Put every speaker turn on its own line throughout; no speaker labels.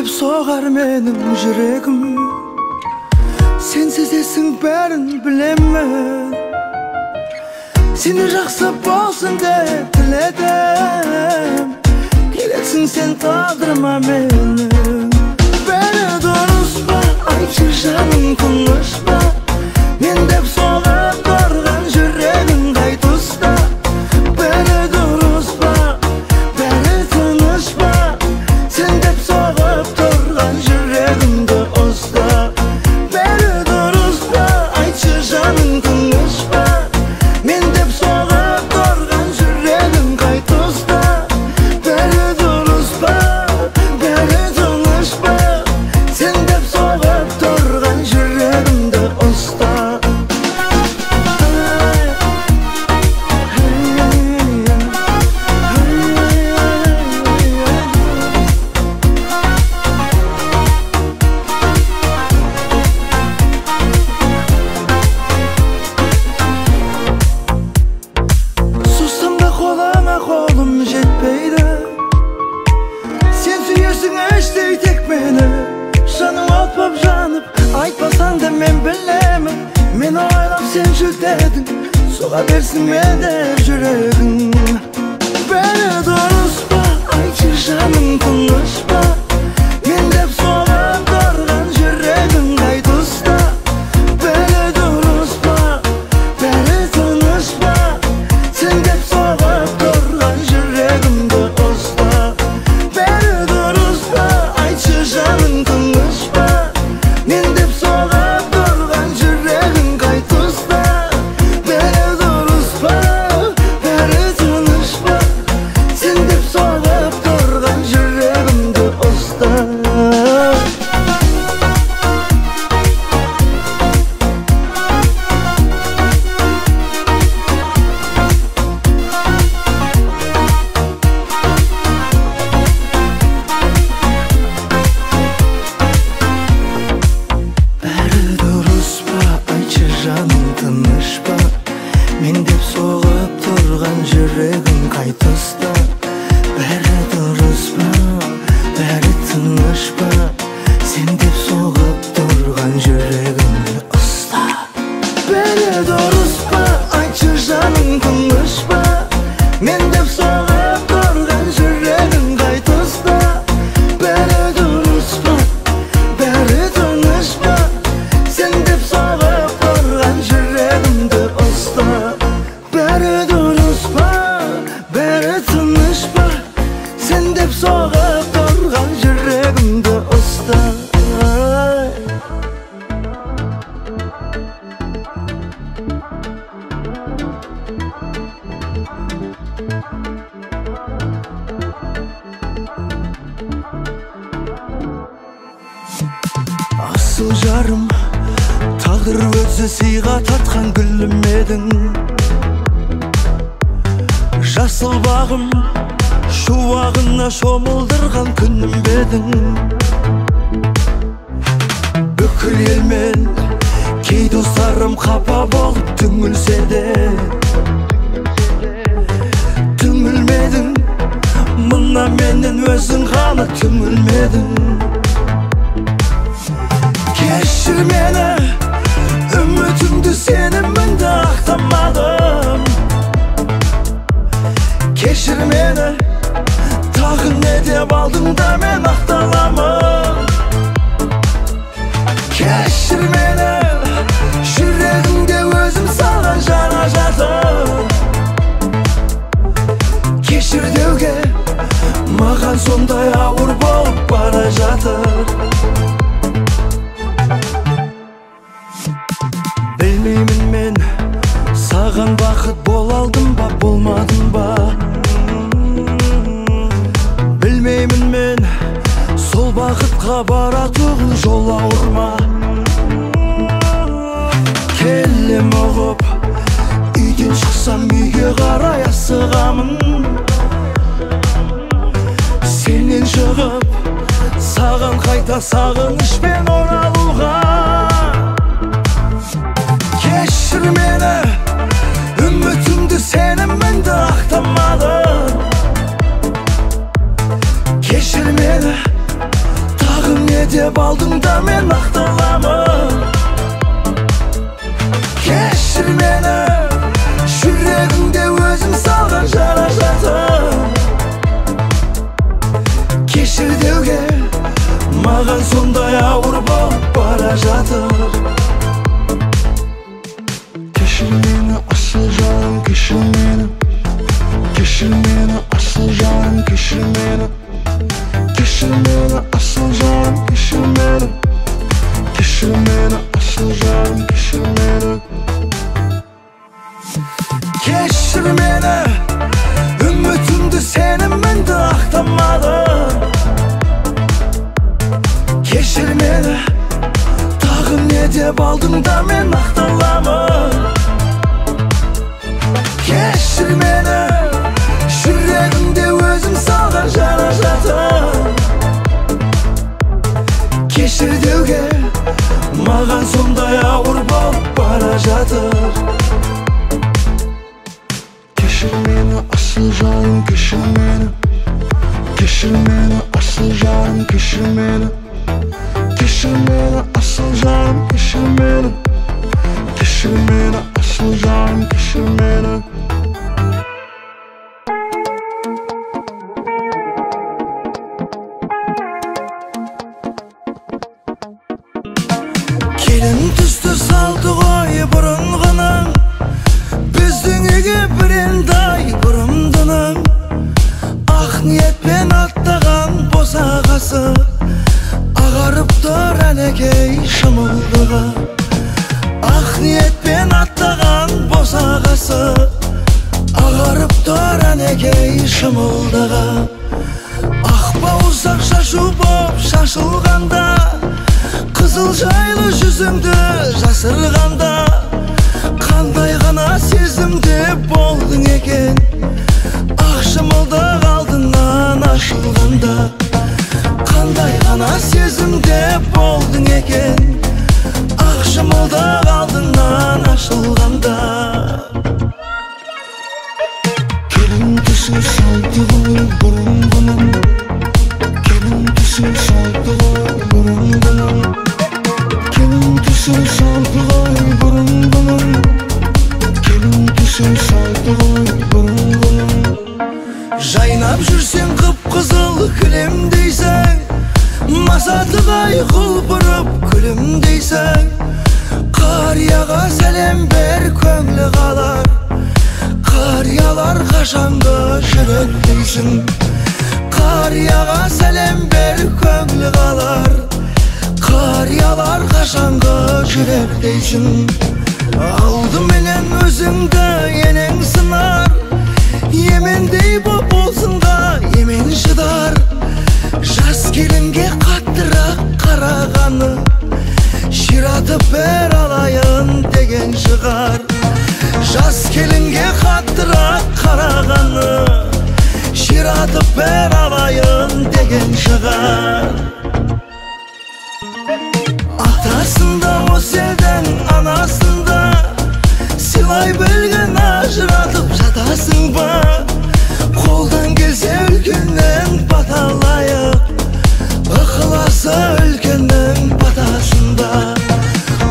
Сен деп соғар менің жүрегім, сен сезесің бәрін білемін. Сені жақсы болсын деп тіледім, келесің сен тағдырыма менің. Бәрі дұрыс па, айтшы жаным тыныш па? Мен деп соғып тұрған жүрегің қай тұста? Бәрі дұрыс па, бәрі тыныш па? Сен деп соғып тұрған жүрегімді ұста. Бәрі дұрыс па, айтшы жаным тыныш па? Мен деп соғып тұрған жүрегің қай тұста? Бәрі дұрыс па, бәрі тыныш па? Сен деп соғып тұрған жүрегімді ұста. Қолым жетпейді, сен сүйесің іштей тек мені. Жаның от боп жанып, айтпасаң да мен білемін. Мені ойлап сен жүдедің, соға берсін мен деп жүрегің. Бәрі дұрыс па, айтшы жаным тыныш па? Мен деп соғып тұрған жүрегің қай тұста? Бәрі дұрыс па, бәрі тыныш па? Сен деп соғып тұрған жүрегімді ұста. Бәрі дұрыс па, айтшы жаным тыныш па? Мен деп соғып тұрған жүрегің қай тұста? Бәрі дұрыс па, бәрі тыныш па? Сен деп соғып тұрған жүрегімді ұста. Тыныш па? Мен деп соғып тұрған жүрегің қай тұста? Бәрі дұрыс па, бәрі тыныш па? Сен деп соғып тұрған жүрегімді ұста. Бәрі дұрыс па, айтшы жаным тыныш па? Мен деп соғып тұрған жүрегің қай тұста? Бәрі дұрыс па, бәрі тыныш па? Сен деп соғып тұрған жүрегімді ұста. Бәрі дұрыс па, бәрі тыныш па? Сен деп соғып тұрған жүрегімді ұста. Асыл жарым, тағдыр өзі сыйға тартқан гүлім едің. Жасыл бағым, шуағына шомылдырған күнім бедің. Бүкіл елмен кей достарым қапа болып түңілсе де, түңілмедің, мына менен өзің ғана түңілмедің. Кешір мені, үмітімді сеніміңді ақтамадым. Кешір мені, тағы не деп алдыңда мен ақталамын. Кешір мені, жүрегімде өзім салған жара жатыр. Кешір деуге маған сондай ауыр болып бара жатыр. Білмеймін мен, саған бақыт бола алдым ба, болмадым ба? Білмеймін мен, сол бақытқа баратұғын жол ауыр ма? Келем ұғып, үйден шықсам үйге қарай асығамын. Сенен шығып, саған қайта сағынышпен оралуға. Кешір мені, үмітімді сеніміңді ақтамадым. Кешір мені, тағы деп алдыңда мен ақталамын. Кешір мені, жүрегімде өзім салған жара жатыр. Кешір деуге маған сондай ауыр болып бара жатыр.
Кешір мені, асыл жарым, кешір мені. Кешір мені, асыл жарым, кешір мені. Кешір мені, асыл жарым, кешір мені. Кешір мені, асыл жарым, кешір мені.
Кешір мені, үмітімді, сенімімді ақтамадым. Кешір мені, тағы не деп алдыңда мен ақталамын. Кешір мені, жүрегімде өзім салған жара жатыр. Кешір деуге маған сондай ауыр болып бара жатыр.
Кешір мені, асыл жарым, кешір мені. Кешір мені, асыл жарым, кешір мені. Кешір мені, асыл жарым, кешір мені. Кешір мені, асыл жарым, кешір мені.
Келін түсті салды ғой бұрынғының, біздің үйге бірендай бұрымдының. Ақ ниетпен аттаған босағасы ағарып тұр әнекей шымылдығы. Ақ ниетпен аттаған босағасы ағарып тұр әнекей шымылдығы. Ақ бауырсақ шашу боп шашылғанда, қызыл жайлы жүзіңді жасырғанда, қандай ғана сезімде болдың екен ақ шымылдық алдынан ашылғанда. Қандай ғана сезімде болдың екен ақ шымылдық алдынан ашылғанда.
Келін түсі салды ғой бұрынғының, келін түсі салды ғой бұрынғының. Келін түсі салды ғой бұрынғының, келін түсі салды ғой бұрынғының.
Жайнап жүрсең қып-қызыл кілемдейсің, масатығай құлпырып күлімдейсің. Қарияға сәлем бер, көңілі қалар, қариялар қашанғы жүрек дейсің. Қарияға сәлем бер, көңілі қалар, қариялар қашанғы жүрек дейсің. Алдыменен өзіңді енең сынар, емендей боп болсынға емен шыдар. Жас келінге қаттырақ қарағаны ширатып бір алайын деген шығар. Жас келінге қаттырақ қарағаны ширатып бір алайын деген шығар. Атасында осы елдің анасында сыйлай білген ажыратып жатасың ба? Қолдан келсе үлкеннен баталайық, ықыласы үлкеннің батасында.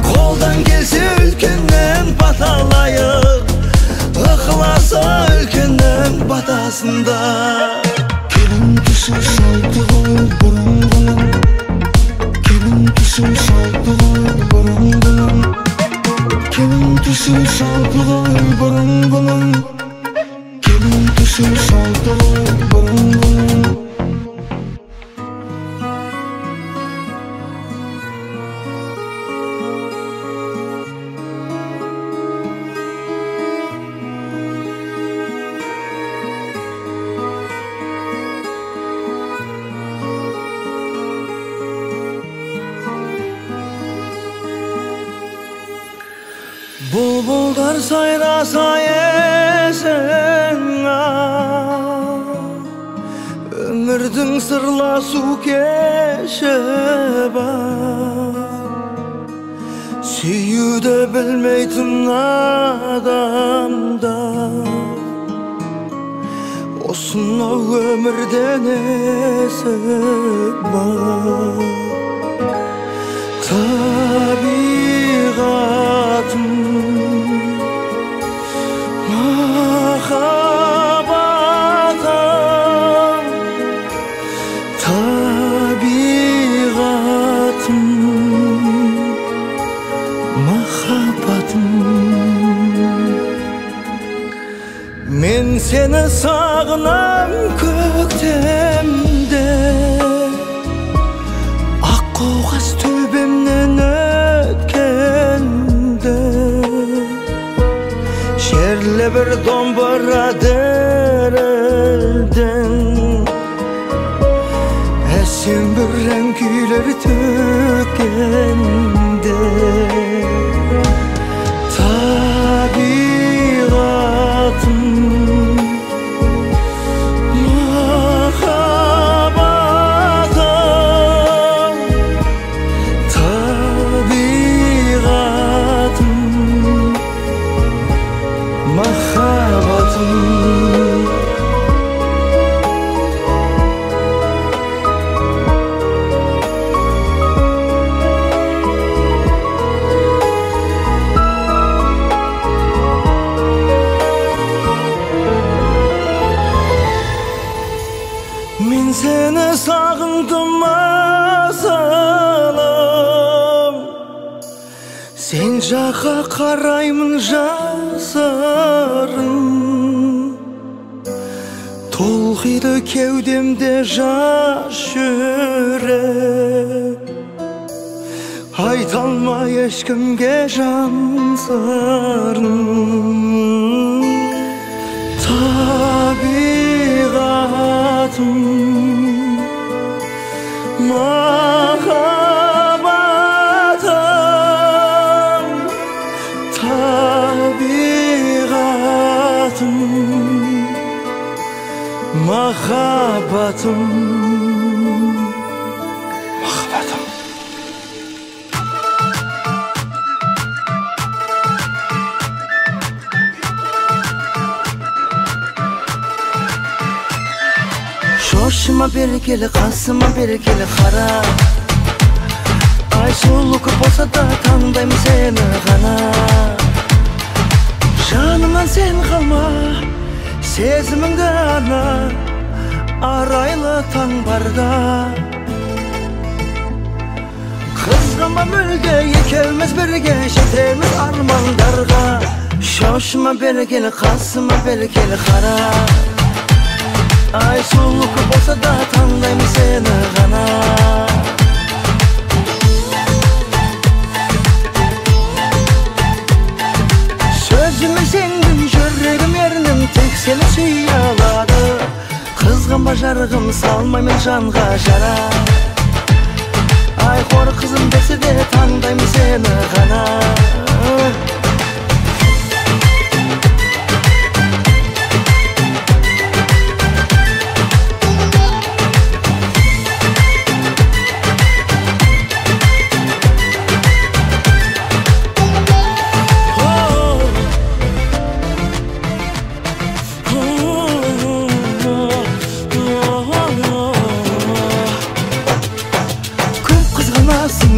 Қолдан келсе үлкеннен баталайық, ықыласы үлкеннің батасында.
Келін түсі салды ғой бұрынғының, келін түсі салды ғой бұрынғының. Келін түсі салды ғой бұрынғының, келін түсі салды ғой бұрынғының.
Бұлбұлдар сайраса есің ау, өмірдің сырласу кеші бар. Сүюді білмейтін адамдар осынау өмірде несі бар? Табиғатым, махаббатым, табиғатым, махаббатым. Мен сені сағынам көктемде, Аққуғаз төбемнен өткенде, Шерлі бір домбыра дірілден, Әсем бір ән күйлер төккенде. Табиғатым, махаббатым, табиғатым, махаббатым. Мен сені сағындым асылым, Сен жаққа қараймын жасырын. Толқиды кеудемде жас жүрек, Айта алмай ешкімге жан сырын. Табиғатым, махаббатым, табиғатым, махаббатым, махаббатым. Шошыма бері кел, қасыма бері кел, қара. Ай сұлу көп болса да таңдаймын сені ғана. Жанымнан сен қалма, сезіміңді арна, Арайлы таң барда. Қызғанба мүлде, екеуміз бірге жетеміз армандарға. Шошыма бері кел, қасыма бері кел, қара. Ай сұлу көп болса да таңдаймын сені ғана. Сөзіме сендім, жүрегім ерінім, тек сені сүйе алады. Қызғанба жарығым, салмаймын жанға жара. Ай хор қызым десе де таңдаймын сені ғана.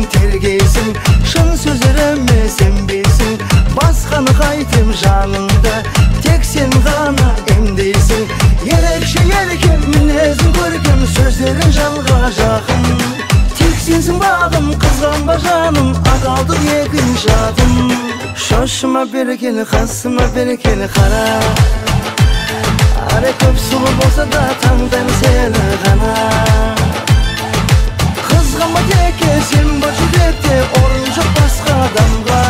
Тергейсің, шын сөздеріме сенбейсің, Басқаны қайтем жаныңды, тек сен ғана емдейсің. Ерекше еркем, мінезің көркем, сөздерің жанға жақын. Тек сенсің бағым, қызғанба жаным, адалдық екінші атым. Шошыма бері кел, қасыма бері кел, қара. Әрі көп сұлу болса да таңдаймын сені ғана. Қызғанба теке, сен бар жүректе, орын жоқ басқа адамға.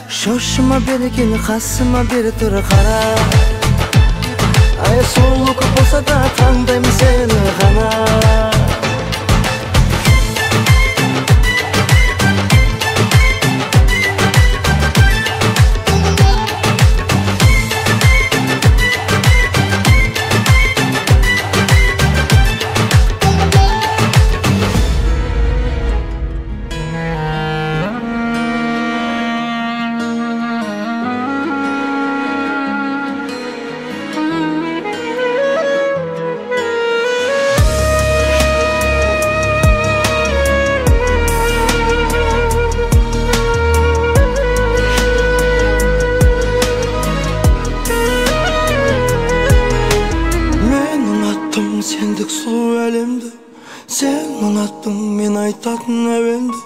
Шошыма бері кел, қасыма бері тұр, қара. Ай сұлу көп болса да таңдаймын сені ғана. Сен ұнаттың мен айтатын әуенді,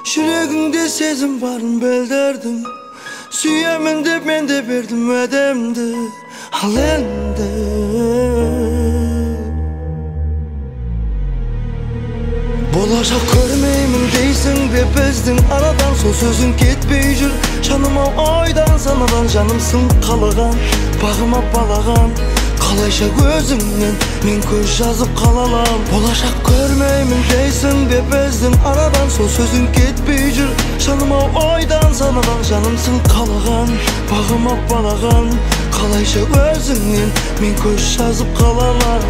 жүрегіңде сезім барын білдірдің. Сүйемін деп мен де бердім уәдемді, ал енді болашақ көрмеймін дейсің бе біздің арадан? Сол сөзің кетпей жүр жаным ау ойдан санадан. Жанымсың қалаған, бағыма балаған, қалайша өзіңнен мен көз жазып қала алам. Болашақ көрмеймін дейсің бе біздің арадан? Сол сөзің кетпей жүр жаным ау ойдан санадан. Жанымсың қалаған, бағыма балаған, қалайша өзіңнен мен көз жазып қала алам.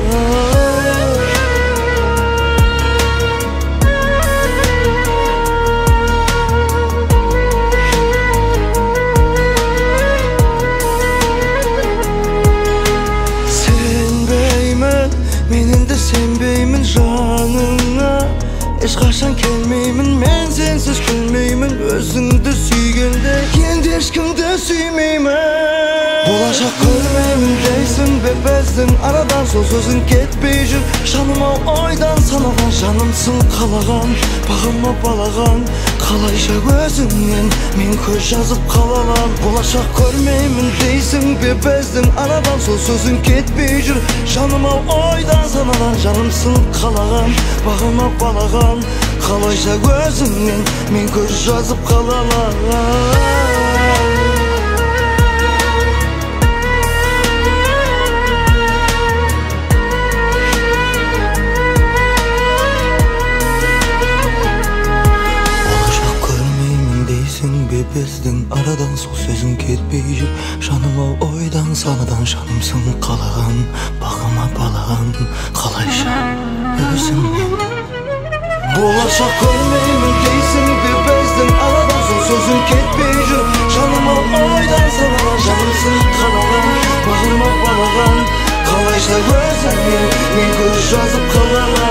Мен енді сенбеймін жаныңа, ешқашан келмеймін, мен сенсіз күлмеймін. Өзіңді сүйгенде енді ешкімді сүймеймін. Болашақ көрмеймін дейсің бе біздің арадан? Сол сөзің кетпей жүр жаным ау ойдан санадан. Жанымсың қалаған, бағыма балаған, қалайша өзіңнен мен көз жазып қала алам. Болашақ көрмеймін дейсің бе біздің арадан? Сол сөзің кетпей жүр жаным ау ойдан санадан. Жанымсың қалаған, бағыма балаған, қалайша өзіңнен мен көз жазып қала алам. Біздің арадан? Сол сөзің кетпей жүр жаным ау ойдан санадан. Жанымсың қалаған, бағыма балаған, қалайша өзіңнен. Болашақ көрмеймін дейсің бе біздің арадан? Сол сөзің кетпей жүр жаным ау ойдан санадан. Жанымсың қалаған, бағыма балаған, қалайша өзіңнен мен көз жазып қала алам.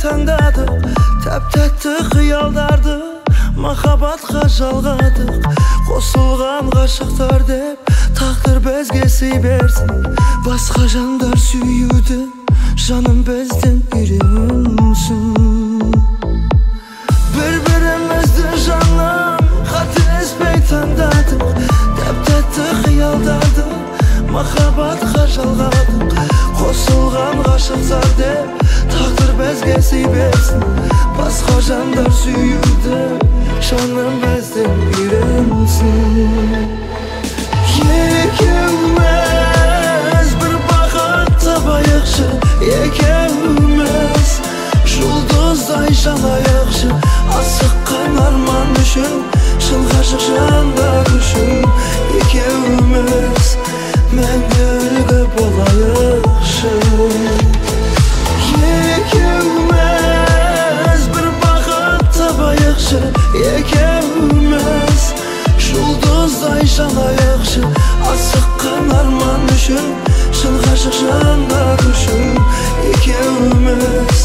Таңдадық, тәп-тәтті қиялдарды махаббатқа жалғадық. Қосылған ғашықтар деп тағдыр бізге сый берсін. Басқа жандар сүюді жаным бізден үйренсін. Бір-бірімізді жаным қателеспей таңдадық, тәп-тәтті қиялдарды махаббатқа жалғадық. Қосылған ғашықтар деп тағдыр бізге сый берсін. Басқа жандар сүюді жаным бізден үйренсін. Екеуміз бір бақыт табайықшы, екеуміз жұлдыздай жанайықшы. Асыққан арман үшін, шын ғашық жандар үшін, екеуміз мәңгі үлгі болайықшы. Екеуміз бір бақыт табайықшы, екеуміз жұлдыздай жанайықшы. Асыққан арман үшін, шын ғашық жандар үшін, екеуміз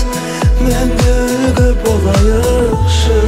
мәңгі үлгі болайықшы.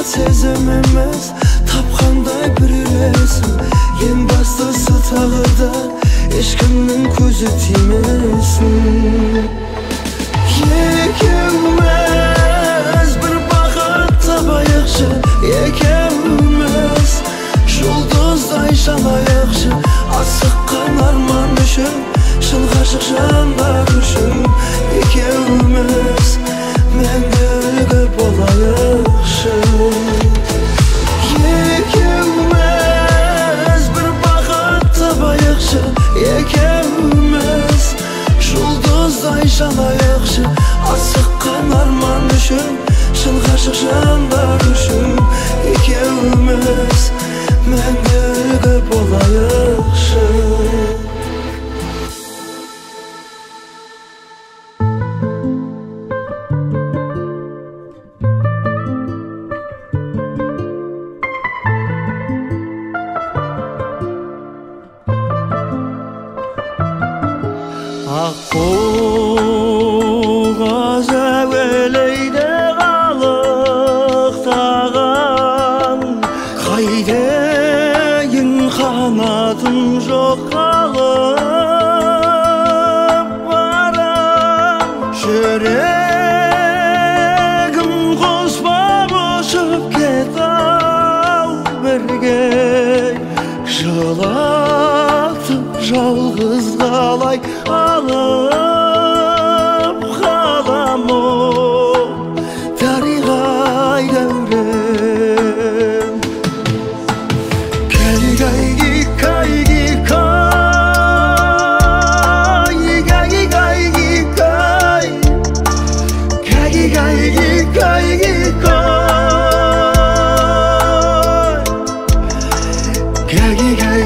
Сезім емес, тапқандай бір үйлесім. Ең бастысы тағы да ешкімнің көзі тимесін. Екеуміз бір бақыт табайықшы, екеуміз жұлдыздай жанайықшы. Асыққан арман үшін, шын ғашық жандар үшін, екеуміз мәңгі үлгі болайықшы. Екеуміз бір бақыт табайықшы, екеуміз жұлдыздай жанайықшы. Асыққан арман үшін, шын ғашық жандар үшін, екеуміз мәңгі үлгі болайықшы. Аққуғаз әуелейді қалықтаған, қайтейін қанатым жоқ қалып барам. Жүрегім құс боп ұшып кетті-ау бірге, жылатып жалғыз қалай алып қалам ол дариғай дәурен. Кай кай кай кай кай кай кай кай кай кай кай кай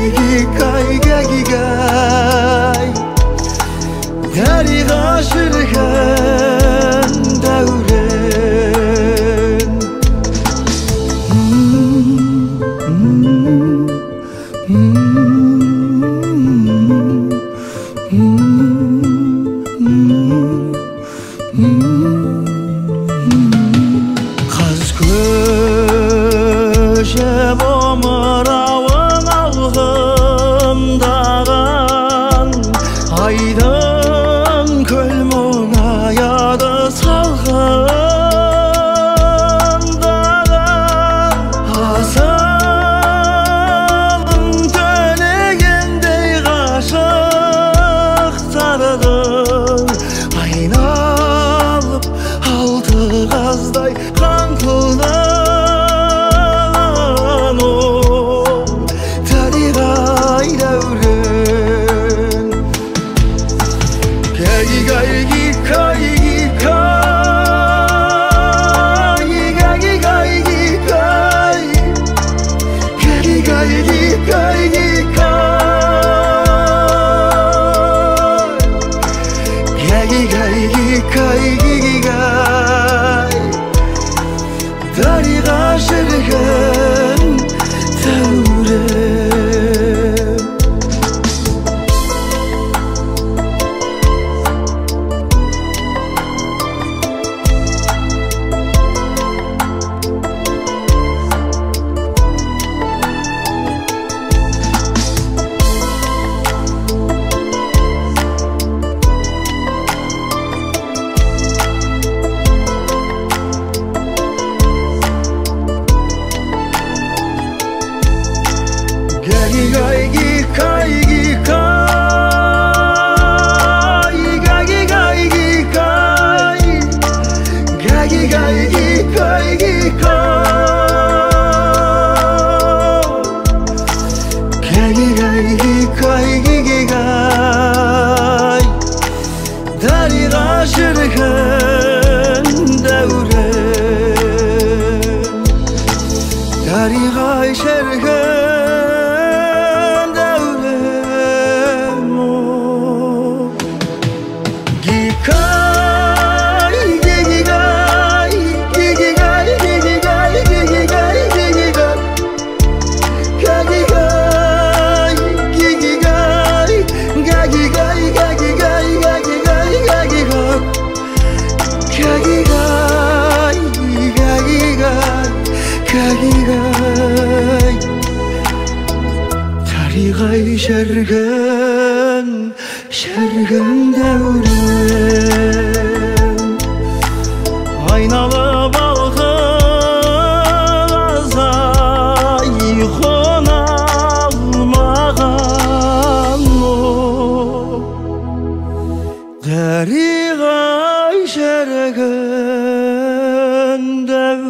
кай кай кай дариға шіркін дәурен. Қаз көшіп омырауын алғымдаған, айдын көл мұңаяды салқындаған. Асылым төлегендей ғашықтардың, айналып алты қаздай қаңқылдан ол дариғай дәурен. Кай кай кай кай кай кай кай кай кай кай кай кай кай кай дариға шіркін дәурен. Дариға шіркін дәурен, дариғай шіркін дәурен. Гикай, гигай, гигай, гигай, гигай, гигай, гигай, Дариғай шіркін, шіркін дәурен. Айналып алғыз ай қона алмаған о. Дариғай шіркін дәурен.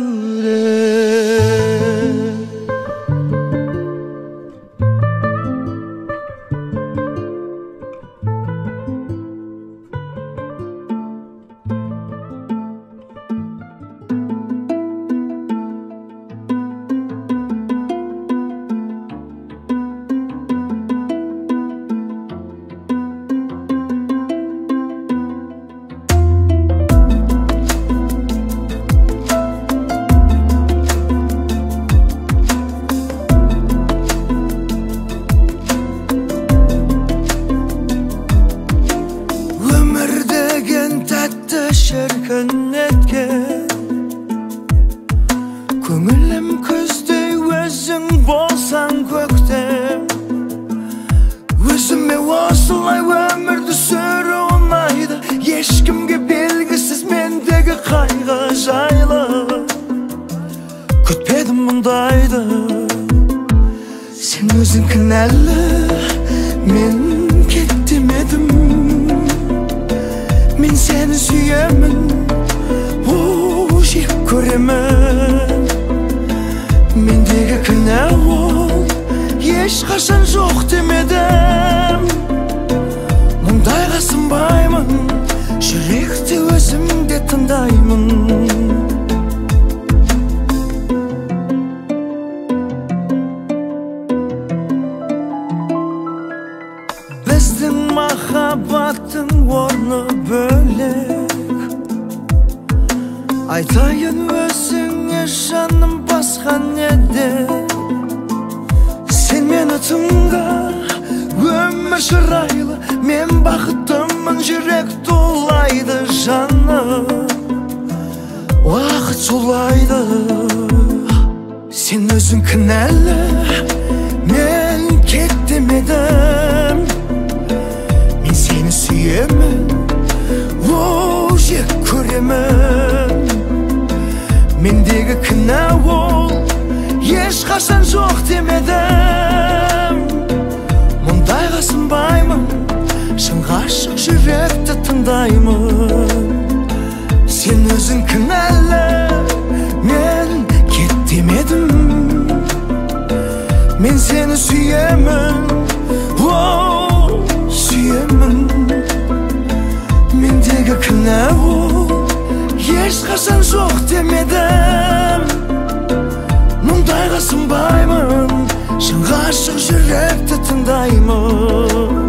Өмір деген тәтті шіркін еткен, көңілім күздей өзің болсаң көктем. Өзіме осылай өмірді сүру ұнайды, ешкімге белгісіз мендегі қайғы жайлы. Күтпедім мұндайды, сен өзің кінәлі, мен кет демедім. Мен сені сүйемін, о, жек көремін. Мендегі кінә ол, ешқашан жоқ демедім. Мұндайға сынбаймын, жүректі өзім де тыңдаймын. Біздің махаббаттың орны бөлек. Айтайын өзіңе жаным басқа не деп. Сен мені тыңда, өмір шырайлы, мен бақыттымын, жүрек тулайды жаным. Уақыт зулайды, сен өзің кінәлі, мен кет демедім. Мен сені сүйемін, о, жек көремін. Мендегі кінә ол, ешқашан жоқ демедім. Мұндайға сынбаймын, шын ғашық жүректі тыңдаймын. Сен өзің кінәлі, мен кет демедім. Мен сені сүйемін, о, сүйемін. Мендегі кінә ол, ешқашан жоқ демедім. Мұндайға сынбаймын, шын ғашық жүректі тыңдаймын.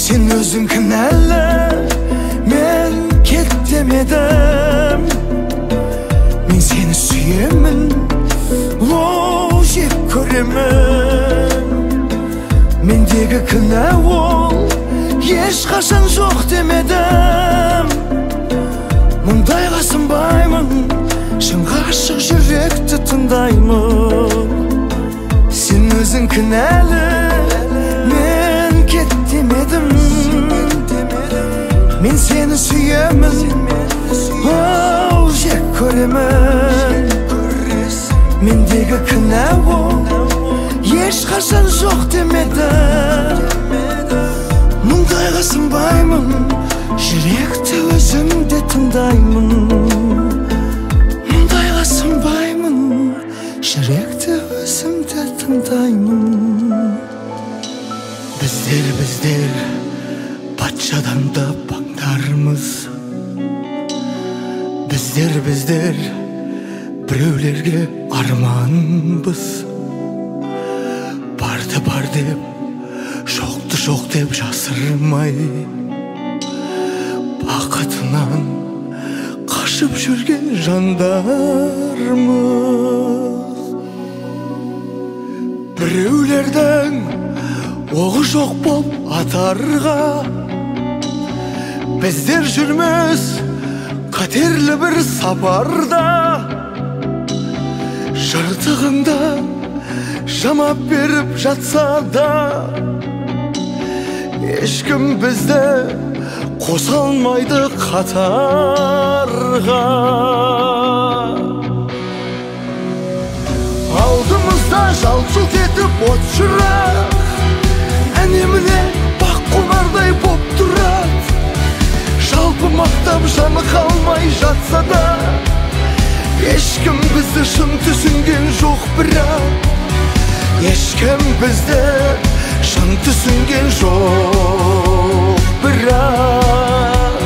Сен өзің кінәлі, мен кет демедім. Мен сені сүйемін, о, жек көремін. Мендегі кінә ол, ешқашан жоқ демедім. Мұндайға сынбаймын, шын ғашық жүректі тыңдаймын. Сен өзің кінәлі, мен кет демедім. Мен сені сүйемін, оу, жек көремін. Мендегі кінә ол, ешқашан жоқ демедім. Мұндайға сынбаймын, жүректі өзім де тыңдаймын. Мұндайға сынбаймын, жүректі өзім де тыңдаймын. Біздер, біздер патшадан да паңдармыз. Біздер, біздер біреулерге арманбыз. Барды бар деп, жоқты жоқ деп жасырмай, Бақытынан қашып жүрген жандармыз. Біреулердің оғы жоқ боп атарға, біздер жүрміз қатерлі бір сапарда. Жыртығында жамап беріп жатса да, ешкім бізді қоса алмайды қатарға. Алдымызда жалт-жұлт етіп от шырақ, әне-міне бақ қонардай боп тұрады. Жалпы мақтап жаны қалмай жатса да, ешкім бізді шын түсінген жоқ бірақ. Ешкім бізді шын түсінген жоқ бірақ.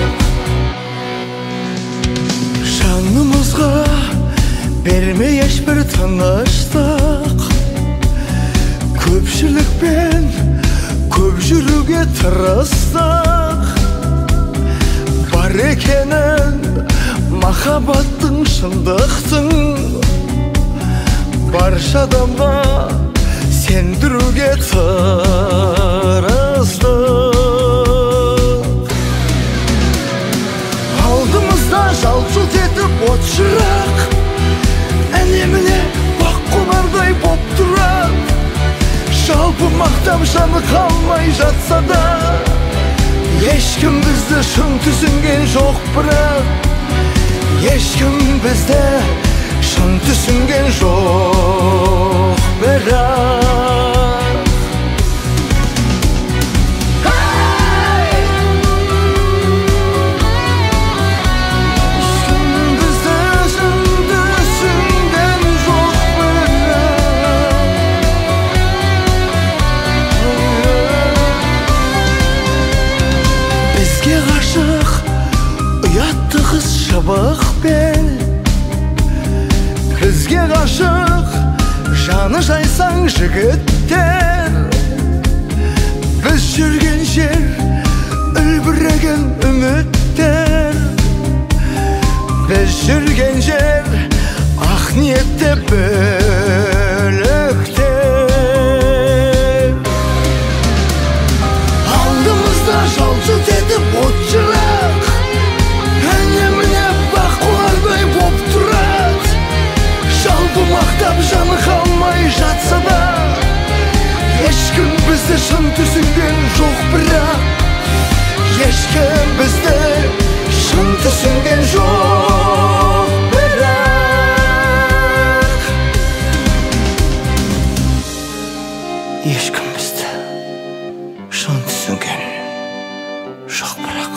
Жанымызға бермей ешбір тыныштық, көпшілікпен көп жүруге тырыстық. Бар екенін махаббаттың, шындықтың барша адамға сендіруге тырыстық. Алдымызда жалт-жұлт етіп от шырақ, әне-міне бақ қонардай боп тұрады. Жалпы мақтап жаны қалмай жатса да, ешкім бізді шын түсінген жоқ бірақ. Ешкім бізді шын түсінген жоқ бірақ. Ешкім бізді шын түсінген жоқ бірақ. Бізге ғашық ұятты қыз шыбық бел, бізге ғашық жаны жайсаң жігіттер. Біз жүрген жер үлбіреген үміттер, біз жүрген жер ақ ниетті бүліктер. Алдымызда жалт-жұлт етіп от шырақ, әне-міне бақ қонардай боп тұрады. Жалпы мақтап жаны қалмай жатса да, ешкім бізді шын түсінген жоқ бірақ. Ешкім бізді шын түсінген жоқ бірақ. Ешкім бізді шын түсінген жоқ бірақ.